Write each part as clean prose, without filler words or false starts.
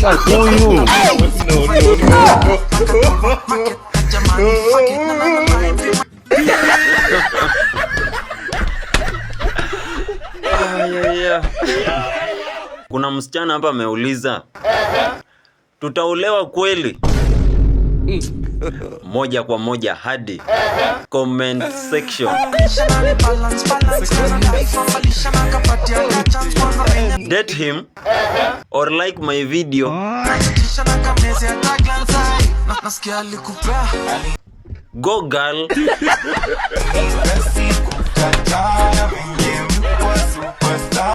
Huyu. Kuna msichana hapa ameuliza, tutaolewa kweli? Moja kwa moja hadi comment section. Date him or like my video. Go girl.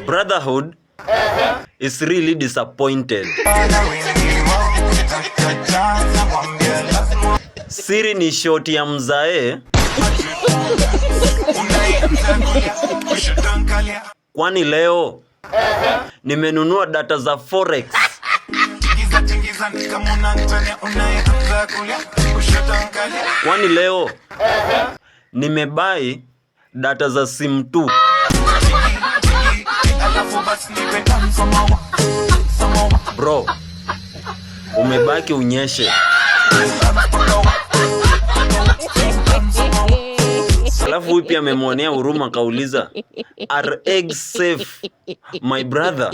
Brotherhood is really disappointed. Siri ni shoti ya mzae. Kwani leo nimenunua data za forex. Kwani leo nimebuy data za sim 2. Bro, umebaki unyeshe. Alafu huyu pia amemwonea huruma kauliza, are eggs safe my brother?